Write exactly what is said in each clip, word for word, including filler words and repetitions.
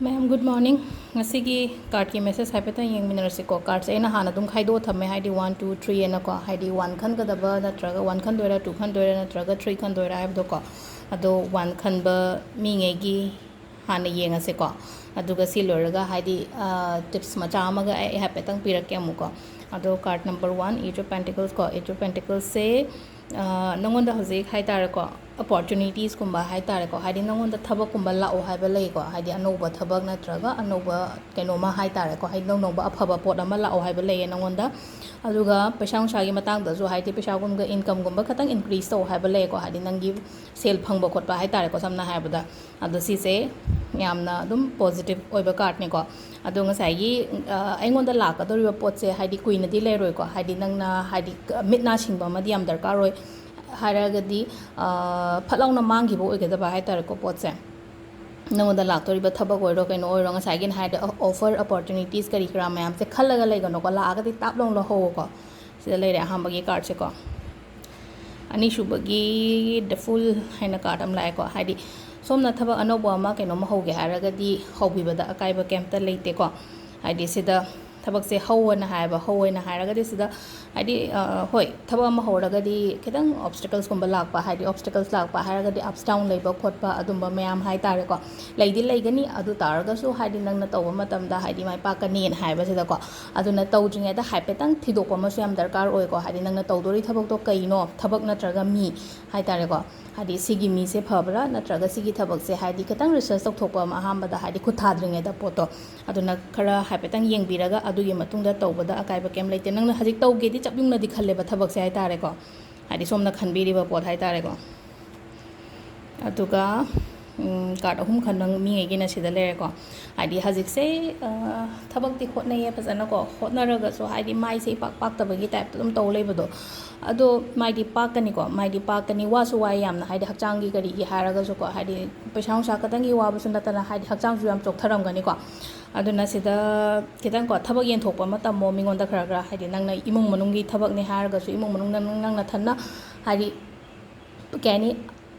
ꯃꯌꯥꯝ, good morning. ꯉꯁꯤꯒꯤ ꯀꯥꯔꯠꯀꯤ ꯃꯦꯁꯦꯖ ꯍꯥꯏꯐꯦꯠꯇꯪ ꯌꯦꯡꯃꯤꯟꯅꯔꯁꯤꯀꯣ꯫ ꯀꯥꯔꯠꯁꯦ ꯑꯩꯅ ꯍꯥꯟꯅ ꯑꯗꯨꯝ ꯈꯥꯏꯗꯣꯛꯑ ꯊꯝꯃꯦ, ꯍꯥꯏꯗꯤ ꯋꯥꯟ, ꯇꯨ, ꯊ꯭ꯔꯤ ꯍꯥꯏꯅꯀꯣ, ꯍꯥꯏꯗꯤ ꯋꯥꯟ ꯈꯟꯒꯗꯕ ꯅꯠꯇ꯭ꯔꯒ ꯋꯥꯟ ꯈꯟꯗꯣꯏꯔꯥ, ꯇꯨ ꯈꯟꯗꯣꯏꯔꯥ ꯅꯠꯇ꯭ꯔꯒ ꯊ꯭ꯔꯤ ꯈꯟꯗꯣꯏꯔꯥ ꯍꯥꯏꯕꯗꯣꯀꯣ꯫ ꯑꯗꯣ ꯋꯥꯟ ꯈꯟꯕ ꯃꯤꯉꯩꯒꯤ ꯍꯥꯟꯅ ꯌꯦꯡꯉꯁꯦꯀꯣ꯫ ꯑꯗꯨꯒ ꯁꯤ ꯂꯣꯏꯔꯒ ꯍꯥꯏꯗꯤ, ꯑ, ꯇꯤꯞꯁ ꯃꯆꯥ ꯑꯃꯒ ꯑꯩ ꯍꯥꯏꯐꯦꯠꯇꯪ ꯄꯤꯔꯛꯀꯦ ꯑꯃꯨꯛꯀꯣ꯫ ꯑꯗꯣ card number one, Eight of Pentacles ꯀꯣ, Eight of Pentacles ꯁꯦ, ꯑ, ꯅꯪꯉꯣꯟꯗ ꯍꯧꯖꯤꯛ ꯍꯥꯏ ꯇꯥꯔꯦꯀꯣ, ꯑꯣꯄꯣꯔꯆꯨꯅꯤꯇꯤꯁꯀꯨꯝꯕ ꯍꯥꯏ ꯇꯥꯔꯦꯀꯣ, ꯍꯥꯏꯗꯤ ꯅꯪꯉꯣꯟꯗ ꯊꯕꯛꯀꯨꯝꯕ ꯂꯥꯛꯑꯣ ꯍꯥꯏꯕ ꯂꯩꯀꯣ, ꯍꯥꯏꯗꯤ ꯑꯅꯧꯕ ꯊꯕꯛ ꯅꯠꯇ꯭ꯔꯒ ꯑꯅꯧꯕ ꯀꯩꯅꯣꯝꯃ ꯍꯥꯏ ꯇꯥꯔꯦꯀꯣ, ꯍꯥꯏꯗꯤ ꯅꯧꯅꯧꯕ ꯑꯐꯕ ꯄꯣꯠ ꯑꯃ ꯂꯥꯛꯑꯣ ꯍꯥꯏꯕ ꯂꯩꯌꯦ ꯅꯪꯉꯣꯟꯗ꯫ ꯑꯗꯨꯒ ꯄꯩꯁꯥ ꯅꯨꯡꯁꯥꯒꯤ ꯃꯇꯥꯡꯗꯁꯨ ꯍꯥꯏꯗꯤ ꯄꯩꯁꯥꯒꯨꯝꯕ, ꯏꯟꯀꯝꯒꯨꯝꯕ ꯈꯇꯪ ꯏꯟꯀ꯭ꯔꯤꯁ ꯇꯧ ꯍꯥꯏꯕ ꯂꯩꯀꯣ, ꯍꯥꯏꯗꯤ ꯅꯪꯒꯤ ꯁꯦꯜ ꯐꯪꯕ ꯈꯣꯠꯄ ꯍꯥꯏ ꯇꯥꯔꯦꯀꯣ, ꯁꯝꯅ ꯍꯥꯏꯔꯕꯗ꯫ ꯑꯗꯣ ꯁꯤꯁꯦ ꯌꯥꯝꯅ ꯑꯗꯨꯝ ꯄꯣꯖꯤꯇꯤꯚ ꯑꯣꯏꯕ ꯀꯥꯔꯠꯅꯤꯀꯣ꯫ ꯑꯗꯣ ꯉꯁꯥꯏꯒꯤ, ꯑ, ꯑꯩꯉꯣꯟꯗ ꯂꯥꯛꯀꯗꯧꯔꯤꯕ ꯄꯣꯠꯁꯦ ꯍꯥꯏꯗꯤ ꯀꯨꯏꯅꯗꯤ ꯂꯩꯔꯣꯏꯀꯣ, ꯍꯥꯏꯗꯤ ꯅꯪꯅ ꯍꯥꯏꯗꯤ ꯃꯤꯠ ꯅꯥ ꯁꯤꯡꯕ ꯑꯃꯗꯤ ꯌꯥꯝ ꯗꯔꯀꯥꯔ ꯑꯣꯏ꯫ ꯍꯥꯏꯔꯒꯗꯤ, ꯑ, ꯐꯠ ꯂꯥꯎꯅ ꯃꯥꯡꯈꯤꯕ ꯑꯣꯏꯒꯗꯕ ꯍꯥꯏ ꯇꯥꯔꯦꯀꯣ ꯄꯣꯠꯁꯦ꯫ ꯅꯉꯣꯟꯗ ꯂꯥꯛꯇꯧꯔꯤꯕ ꯊꯕꯛ ꯑꯣꯏꯔꯣ, ꯀꯩꯅꯣ ꯑꯣꯏꯔꯣ, ꯉꯁꯥꯏꯒꯤꯅ ꯍꯥꯏꯔꯗꯤ ꯑꯣꯐꯔ, ꯑꯣꯄꯣꯔꯆꯨꯅꯤꯇꯤꯁ ꯀꯔꯤ ꯀꯔꯥ ꯃꯌꯥꯝꯁꯦ ꯈꯜꯂꯒ ꯂꯩꯒꯅꯨꯀꯣ, ꯂꯥꯛꯑꯒꯗꯤ ꯇꯥꯞ ꯂꯥꯎꯅ ꯂꯧꯍꯧꯋꯣꯀꯣ꯫ ꯁꯤꯗ ꯂꯩꯔꯦ ꯑꯍꯥꯟꯕꯒꯤ ꯀꯥꯔꯠꯁꯦꯀꯣ꯫ ꯑꯅꯤꯁꯨꯕꯒꯤ The Fool ꯍꯥꯏꯅ ꯀꯥꯔꯠ ꯑꯃ ꯂꯥꯛꯑꯦꯀꯣ, ꯍꯥꯏꯗꯤ ꯁꯣꯝꯅ ꯊꯕꯛ ꯑꯅꯧꯕ ꯑꯃ ꯀꯩꯅꯣꯝꯃ ꯍꯧꯒꯦ ꯍꯥꯏꯔꯒꯗꯤ ꯍꯧꯕꯤꯕꯗ ꯑꯀꯥꯏꯕ ꯀꯩꯝꯇ ꯂꯩꯇꯦꯀꯣ꯫ ꯍꯥꯏꯗꯤ ꯁꯤꯗ ꯊꯕꯛꯁꯦ ꯍꯧꯑꯅ ꯍꯥꯏꯕ, ꯍꯧꯑꯅ ꯍꯥꯏꯔꯒꯗꯤ ꯁꯤꯗ ꯍꯥꯏꯗꯤ, ꯑ, ꯍꯣꯏ, ꯊꯕꯛ ꯑꯃ ꯍꯧꯔꯒꯗꯤ ꯈꯤꯇꯪ ꯑꯣꯕꯁꯇꯤꯀꯜꯁꯀꯨꯝꯕ ꯂꯥꯛꯄ, ꯍꯥꯏꯗꯤ ꯑꯣꯕꯁꯇꯤꯀꯜꯁ ꯂꯥꯛꯄ ꯍꯥꯏꯔꯒꯗꯤ ꯑꯞꯁ ꯗꯥꯎꯟ ꯂꯩꯕ ꯈꯣꯠꯄ ꯑꯗꯨꯝꯕ ꯃꯌꯥꯝ ꯍꯥꯏ ꯇꯥꯔꯦꯀꯣ, ꯂꯩꯗꯤ ꯂꯩꯒꯅꯤ꯫ ꯑꯗꯨ ꯇꯥꯔꯒꯁꯨ ꯍꯥꯏꯗꯤ ꯅꯪꯅ ꯇꯧꯕ ꯃꯇꯝꯗ ꯍꯥꯏꯗꯤ ꯃꯥꯏ ꯄꯥꯛꯀꯅꯤꯅ ꯍꯥꯏꯕꯁꯤꯗꯀꯣ꯫ ꯑꯗꯨꯅ ꯇꯧꯗ꯭ꯔꯤꯉꯩꯗ ꯍꯥꯏꯐꯦꯠꯇꯪ ꯊꯤꯗꯣꯛꯄ ꯑꯃꯁꯨ ꯌꯥꯝ ꯗꯔꯀꯥꯔ ꯑꯣꯏꯀꯣ, ꯍꯥꯏꯗꯤ ꯅꯪꯅ ꯇꯧꯗꯣꯔꯤ ꯊꯕꯛꯇꯣ ꯀꯩꯅꯣ, ꯊꯕꯛ ꯅꯠꯇ꯭ꯔꯒ ꯃꯤ ꯍꯥꯏ ꯇꯥꯔꯦꯀꯣ꯫ ꯍꯥꯏꯗꯤ ꯁꯤꯒꯤ ꯃꯤꯁꯦ ꯐꯕ꯭ꯔꯥ ꯅꯠꯇ꯭ꯔꯒ ꯁꯤꯒꯤ ꯊꯕꯛꯁꯦ ꯍꯥꯏꯗꯤ ꯈꯤꯇꯪ ꯔꯤꯁꯔꯁ ꯇꯧꯊꯣꯛꯄ ꯑꯃ ꯑꯍꯥꯟꯕꯗ, ꯍꯥꯏꯗꯤ ꯈꯨꯠ ꯊꯥꯗ꯭ꯔꯤꯉꯩꯗ ꯄꯣꯠꯇꯣ꯫ ꯑꯗꯨꯅ ꯈꯔ ꯍꯥꯏꯐꯦꯠꯇꯪ ꯌꯦꯡꯕꯤꯔꯒ ꯑꯗꯨꯒꯤ ꯃꯇꯨꯡꯗ ꯇꯧꯕꯗ ꯑꯀꯥꯏꯕ ꯀꯩꯝ ꯂꯩꯇꯦ꯫ ꯅꯪꯅ ꯍꯧꯖꯤꯛ ꯇꯧꯒꯦꯗꯤ ꯆꯞ ꯌꯨꯡꯅꯗꯤ ꯈꯜꯂꯦꯕ ꯊꯕꯛꯁꯦ ꯍꯥꯏ ꯇꯥꯔꯦꯀꯣ, ꯍꯥꯏꯗꯤ ꯁꯣꯝꯅ ꯈꯟꯕꯤꯔꯤꯕ ꯄꯣꯠ ꯍꯥꯏ ꯇꯥꯔꯦꯀꯣ꯫ ꯑꯗꯨꯒ, ꯎꯝ, ꯀꯥꯔꯠ ꯑꯍꯨꯝ ꯈꯟꯕ ꯃꯤꯉꯩꯒꯤꯅ ꯁꯤꯗ ꯂꯩꯔꯦꯀꯣ꯫ ꯍꯥꯏꯗꯤ ꯍꯧꯖꯤꯛꯁꯦ, ꯑ, ꯊꯕꯛꯇꯤ ꯍꯣꯠꯅꯩꯌꯦ ꯐꯖꯅꯀꯣ, ꯍꯣꯠꯅꯔꯒꯁꯨ ꯍꯥꯏꯗꯤ ꯃꯥꯏꯁꯦ ꯏꯄꯥꯛ ꯄꯥꯛꯇꯕꯒꯤ ꯇꯥꯏꯞꯇ ꯑꯗꯨꯝ ꯇꯧ ꯂꯩꯕꯗꯣ꯫ ꯑꯗꯣ ꯃꯥꯏꯗꯤ ꯄꯥꯛꯀꯅꯤꯀꯣ, ꯃꯥꯏꯗꯤ ꯄꯥꯛꯀꯅꯤ꯫ ꯋꯥꯁꯨ ꯋꯥꯏ ꯌꯥꯝꯅ, ꯍꯥꯏꯗꯤ ꯍꯛꯆꯥꯡꯒꯤ ꯀꯔꯤꯒꯤ ꯍꯥꯏꯔꯒꯁꯨꯀꯣ, ꯍꯥꯏꯗꯤ ꯄꯩꯁꯥ ꯅꯨꯡꯁꯥ ꯈꯛꯇꯪꯒꯤ ꯋꯥꯕꯁꯨ ꯅꯠꯇꯅ ꯍꯥꯏꯗꯤ ꯍꯛꯆꯥꯡꯁꯨ ꯌꯥꯝ ꯆꯣꯛꯊꯔꯝꯒꯅꯤꯀꯣ꯫ ꯑꯗꯨꯅ ꯁꯤꯗ ꯈꯤꯇꯪꯀꯣ ꯊꯕꯛ ꯌꯦꯟꯊꯣꯛꯄ ꯑꯃ ꯇꯝꯃꯣ ꯃꯤꯉꯣꯟꯗ ꯈꯔ ꯈꯔ, ꯍꯥꯏꯗꯤ ꯅꯪꯅ ꯏꯃꯨꯡ ꯃꯅꯨꯡꯒꯤ ꯊꯕꯛꯅꯤ ꯍꯥꯏꯔꯒꯁꯨ ꯏꯃꯨꯡ ꯃꯅꯨꯡꯗ ꯅꯪ, ꯅꯪ ꯅꯊꯟꯅ ꯍꯥꯏꯗꯤ ꯀꯩ ꯍꯥꯏꯅꯤ,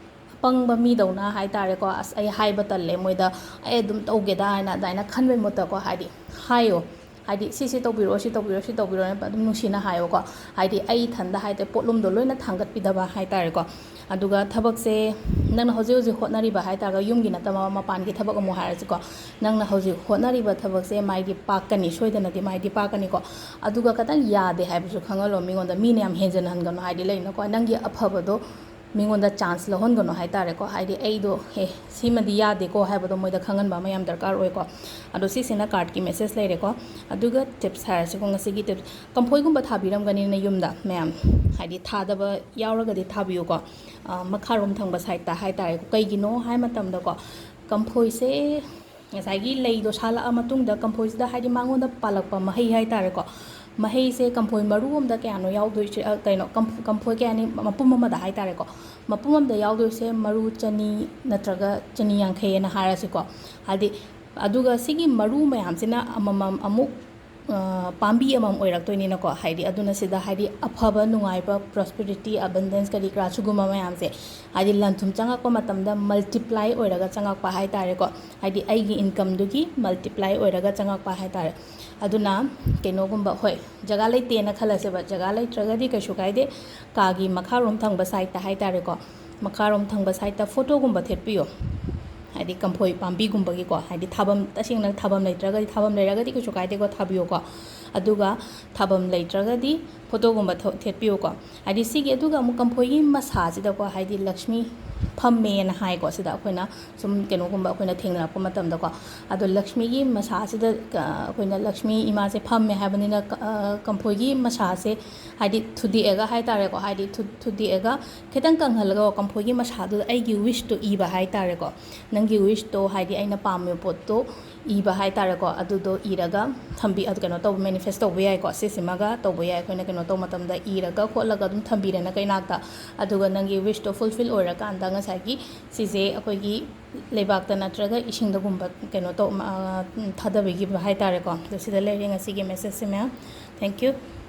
ꯄꯪꯕ ꯃꯤꯗꯧꯅ ꯍꯥꯏꯇꯥꯔꯦꯀꯣ, "ꯑꯁ, ꯑꯩ ꯍꯥꯏꯕ ꯇꯜꯂꯦ ꯃꯣꯏꯗ, ꯑꯩ ꯑꯗꯨꯝ ꯇꯧꯒꯦꯗ" ꯍꯥꯏꯅ ꯑꯗꯨꯃꯥꯏꯅ ꯈꯟꯕꯩ ꯃꯍꯨꯠꯇꯀꯣ, ꯍꯥꯏꯗꯤ ꯍꯥꯏꯌꯣ, ꯍꯥꯏꯗꯤ "ꯁꯤꯁꯤ ꯇꯧꯕꯤꯔꯣ, ꯁꯤ ꯇꯧꯕꯤꯔꯣ, ꯁꯤ ꯇꯧꯕꯤꯔꯣ" ꯍꯥꯏꯅ ꯑꯗꯨꯝ ꯅꯨꯡꯁꯤꯅ ꯍꯥꯏꯌꯣꯀꯣ꯫ ꯍꯥꯏꯗꯤ ꯑꯩ ꯏꯊꯟꯗ ꯍꯥꯏꯇꯥꯔꯦ, ꯄꯣꯠꯂꯨꯝꯗꯣ ꯂꯣꯏꯅ ꯊꯥꯡꯒꯠꯄꯤꯗꯕ ꯍꯥꯏꯇꯥꯔꯦꯀꯣ꯫ ꯑꯗꯨꯒ ꯊꯕꯛꯁꯦ ꯅꯪꯅ ꯍꯧꯖꯤꯛ ꯍꯧꯖꯤꯛ ꯍꯣꯠꯅꯔꯤꯕ ꯍꯥꯏꯇꯥꯔꯒ, ꯌꯨꯝꯒꯤ ꯅꯠꯇꯕ ꯃꯄꯥꯟꯒꯤ ꯊꯕꯛ ꯑꯃꯨꯛ ꯍꯥꯏꯔꯁꯤꯀꯣ, ꯅꯪꯅ ꯍꯧꯖꯤꯛ ꯍꯣꯠꯅꯔꯤꯕ ꯊꯕꯛꯁꯦ ꯃꯥꯏꯗꯤ ꯄꯥꯛꯀꯅꯤ, ꯁꯣꯏꯗꯅꯗꯤ ꯃꯥꯏꯗꯤ ꯄꯥꯛꯀꯅꯤꯀꯣ꯫ ꯑꯗꯨꯒ ꯈꯇꯪ ꯌꯥꯗꯦ ꯍꯥꯏꯕꯁꯨ ꯈꯪꯍꯜꯂꯣ ꯃꯤꯉꯣꯟꯗ, ꯃꯤꯅ ꯌꯥꯝ ꯍꯦꯟꯖꯟꯍꯟꯒꯅꯨ, ꯍꯥꯏꯗꯤ ꯂꯩꯅꯀꯣ, ꯅꯪꯒꯤ ꯑꯐꯕꯗꯣ ꯃꯤꯉꯣꯟꯗ ꯆꯥꯟꯁ ꯂꯧꯍꯟꯒꯅꯨ ꯍꯥꯏꯇꯥꯔꯦꯀꯣ꯫ ꯍꯥꯏꯗꯤ ꯑꯩꯗꯣ, "ꯑꯦ, ꯁꯤꯃꯗꯤ ꯌꯥꯗꯦꯀꯣ" ꯍꯥꯏꯕꯗꯣ ꯃꯣꯏꯗ ꯈꯪꯍꯟꯕ ꯑꯃ ꯌꯥꯝ ꯗꯔꯀꯥꯔ ꯑꯣꯏꯀꯣ꯫ ꯑꯗꯣ ꯁꯤꯁꯤꯅ ꯀꯥꯔꯠꯀꯤ ꯃꯦꯁꯦꯖ ꯂꯩꯔꯦꯀꯣ꯫ ꯑꯗꯨꯒ ꯇꯤꯞꯁ ꯍꯥꯏꯔꯁꯤꯀꯣ, ꯉꯁꯤꯒꯤ ꯇꯤꯞꯁ, ꯀꯝꯐꯣꯏꯒꯨꯝꯕ ꯊꯥꯕꯤꯔꯝꯒꯅꯤꯅ ꯌꯨꯝꯗ ꯃꯌꯥꯝ, ꯍꯥꯏꯗꯤ ꯊꯥꯗꯕ ꯌꯥꯎꯔꯒꯗꯤ ꯊꯥꯕꯤꯌꯨꯀꯣ꯫ ꯑ, ꯃꯈꯥꯔꯣꯝ ꯊꯪꯕ ꯁꯥꯏꯠꯇ ꯍꯥꯏꯇꯥꯔꯦꯀꯣ꯫ ꯀꯩꯒꯤꯅꯣ ꯍꯥꯏ ꯃꯇꯝꯗꯀꯣ, ꯀꯝꯐꯣꯏꯁꯦ ꯉꯁꯥꯏꯒꯤ ꯂꯩꯗꯣ ꯁꯥꯠꯂꯛꯑ ꯃꯇꯨꯡꯗ ꯀꯝꯐꯣꯏꯁꯤꯗ, ꯍꯥꯏꯗꯤ ꯃꯉꯣꯟꯗ ꯄꯥꯜꯂꯛꯄ ꯃꯍꯩ ꯍꯥꯏꯇꯥꯔꯦꯀꯣ, ꯃꯍꯩꯁꯦ ꯀꯝꯐꯣꯏ ꯃꯔꯨ ꯑꯃꯗ ꯀꯌꯥꯅꯣ ꯌꯥꯎꯗꯣꯏꯁꯦ, ꯑ, ꯀꯩꯅꯣ, ꯀꯝꯐ-, ꯀꯝꯐꯣꯏ ꯀꯌꯥꯅꯤ, ꯃꯄꯨꯝ ꯑꯃꯗ ꯍꯥꯏꯇꯥꯔꯦꯀꯣ, ꯃꯄꯨꯝ ꯑꯃꯗ ꯌꯥꯎꯗꯣꯏꯁꯦ ꯃꯔꯨ ꯆꯅꯤ ꯅꯠꯇ꯭ꯔꯒ ꯆꯅꯤ ꯌꯥꯡꯈꯩ ꯍꯥꯏꯅ ꯍꯥꯏꯔꯁꯤꯀꯣ꯫ ꯍꯥꯏꯗꯤ, ꯑꯗꯨꯒ ꯁꯤꯒꯤ ꯃꯔꯨ ꯃꯌꯥꯝꯁꯤꯅ ꯑꯃꯃꯝ ꯑꯃꯨꯛ, ꯑ, ꯄꯥꯝꯕꯤ ꯑꯃꯃꯝ ꯑꯣꯏꯔꯛꯇꯣꯏꯅꯤꯅꯀꯣ꯫ ꯍꯥꯏꯗꯤ, ꯑꯗꯨꯅ ꯁꯤꯗ, ꯍꯥꯏꯗꯤ, ꯑꯐꯕ, ꯅꯨꯡꯉꯥꯏꯕ, ꯄ꯭ꯔꯣꯁꯄꯦꯔꯤꯇꯤ, ꯑꯕꯟꯗꯦꯟꯁ, ꯀꯔꯤ ꯀꯔꯥ, ꯁꯤꯒꯨꯝꯕ ꯃꯌꯥꯝꯁꯦ, ꯍꯥꯏꯗꯤ, ꯂꯟ ꯊꯨꯝ ꯆꯪꯉꯛꯄ ꯃꯇꯝꯗ ꯃꯜꯇꯤꯄ꯭ꯂꯥꯏ ꯑꯣꯏꯔꯒ ꯆꯪꯉꯛꯄ ꯍꯥꯏꯇꯥꯔꯦꯀꯣ꯫ ꯍꯥꯏꯗꯤ, ꯑꯩꯒꯤ ꯏꯟꯀꯝꯗꯨꯒꯤ ꯃꯜꯇꯤꯄ꯭ꯂꯥꯏ ꯑꯣꯏꯔꯒ ꯆꯪꯉꯛꯄ ꯍꯥꯏꯇꯥꯔꯦ꯫ ꯑꯗꯨꯅ, ꯀꯩꯅꯣꯒꯨꯝꯕ, ꯍꯣꯏ, ꯖꯒꯥ ꯂꯩꯇꯦꯅ ꯈꯜꯂꯁꯦꯕ, ꯖꯒꯥ ꯂꯩꯇ꯭ꯔꯒꯗꯤ ꯀꯩꯁꯨ ꯀꯥꯏꯗꯦ, ꯀꯥꯒꯤ ꯃꯈꯥꯔꯣꯝ ꯊꯪꯕ ꯁꯥꯏꯠꯇ ꯍꯥꯏꯇꯥꯔꯦꯀꯣ, ꯃꯈꯥꯔꯣꯝ ꯊꯪꯕ ꯁꯥꯏꯠꯇ ꯐꯣꯇꯣꯒꯨꯝꯕ ꯊꯦꯠꯄꯤꯌꯣ꯫ ꯍꯥꯏꯗꯤ ꯀꯝꯐꯣꯏ ꯄꯥꯝꯕꯤꯒꯨꯝꯕꯒꯤꯀꯣ, ꯍꯥꯏꯗꯤ ꯊꯥꯐꯝ, ꯇꯁꯦꯡꯅ ꯊꯥꯐꯝ ꯂꯩꯇ꯭ꯔꯒꯗꯤ, ꯊꯥꯐꯝ ꯂꯩꯔꯒꯗꯤ ꯀꯩꯁꯨ ꯀꯥꯏꯗꯦꯀꯣ, ꯊꯥꯕꯤꯌꯣꯀꯣ꯫ ꯑꯗꯨꯒ ꯊꯥꯐꯝ ꯂꯩꯇ꯭ꯔꯒꯗꯤ ꯐꯣꯇꯣꯒꯨꯝꯕ ꯊꯣ-, ꯊꯦꯠꯄꯤꯌꯨꯀꯣ꯫ ꯍꯥꯏꯗꯤ ꯁꯤꯒꯤ, ꯑꯗꯨꯒ ꯑꯃꯨꯛ ꯀꯝꯐꯣꯏꯒꯤ ꯃꯁꯥꯁꯤꯗꯀꯣ, ꯍꯥꯏꯗꯤ ꯂꯛꯁꯃꯤ ꯐꯝꯃꯦꯅ ꯍꯥꯏꯀꯣ, ꯁꯤꯗ ꯑꯩꯈꯣꯏꯅ ꯁꯨꯝ ꯀꯩꯅꯣꯒꯨꯝꯕ ꯑꯩꯈꯣꯏꯅ ꯊꯦꯡꯅꯔꯛꯄ ꯃꯇꯝꯗꯀꯣ꯫ ꯑꯗꯣ ꯂꯛꯁꯃꯤꯒꯤ ꯃꯁꯥꯁꯤꯗ, ꯑ, ꯑꯩꯈꯣꯏꯅ ꯂꯛꯁꯃꯤ ꯏꯃꯥꯁꯦ ꯐꯝꯃꯦ ꯍꯥꯏꯕꯅꯤꯅ, ꯀ-, ꯑ, ꯀꯝꯐꯣꯏꯒꯤ ꯃꯁꯥꯁꯦ, ꯍꯥꯏꯗꯤ ꯊꯨꯗꯦꯛꯑꯒ ꯍꯥꯏꯇꯥꯔꯦꯀꯣ, ꯍꯥꯏꯗꯤ ꯊꯨ-, ꯊꯨꯗꯦꯛꯑꯒ ꯈꯤꯇꯪ ꯀꯪꯍꯜꯂꯒ ꯀꯝꯐꯣꯏꯒꯤ ꯃꯁꯥꯗꯨꯗ ꯑꯩꯒꯤ ꯋꯤꯁꯇꯣ ꯏꯕ ꯍꯥꯏꯇꯥꯔꯦꯀꯣ꯫ ꯅꯪꯒꯤ ꯋꯤꯁꯇꯣ, ꯍꯥꯏꯗꯤ ꯑꯩꯅ ꯄꯥꯝꯃꯤꯕ ꯄꯣꯠꯇꯣ ꯏꯕ ꯍꯥꯏꯇꯥꯔꯦꯀꯣ, ꯑꯗꯨꯗꯣ ꯏꯔꯒ ꯊꯝꯕꯤ-, ꯑꯗꯨ ꯀꯩꯅꯣ ꯇꯧꯕ, ꯃꯦꯅꯤꯐꯦꯁ ꯇꯧꯕ ꯌꯥꯏꯀꯣ꯫ ꯁꯤꯁꯤꯃꯒ ꯇꯧꯕ ꯌꯥꯏ ꯑꯩꯈꯣꯏꯅ ꯀꯩꯅꯣ ꯇꯧꯕ ꯃꯇꯝꯗ, ꯏꯔꯒ ꯈꯣꯠꯂꯒ ꯑꯗꯨꯝ ꯊꯝꯕꯤꯔꯦꯅꯀꯣ ꯏꯅꯥꯛꯇ꯫ ꯑꯗꯨꯒ ꯅꯪꯒꯤ ꯋꯤꯁꯇꯣ ꯐꯨꯜꯐꯤꯜ ꯑꯣꯏꯔꯀꯥꯟꯗ ꯉꯁꯥꯏꯒꯤ ꯁꯤꯁꯦ ꯑꯩꯈꯣꯏꯒꯤ ꯂꯩꯕꯥꯛꯇ ꯅꯠꯇ꯭ꯔꯒ ꯏꯁꯤꯡꯗꯒꯨꯝꯕ ꯀꯩꯅꯣ ꯇꯧ-, ꯑ, ꯊꯥꯗꯕꯤꯈꯤꯕ ꯍꯥꯏꯇꯥꯔꯦꯀꯣ꯫ ꯑꯗꯣ ꯁꯤꯗ ꯂꯩꯔꯦ ꯉꯁꯤꯒꯤ ꯃꯦꯁꯦꯖꯁꯦ ꯃꯌꯥꯝ꯫ Thank you꯫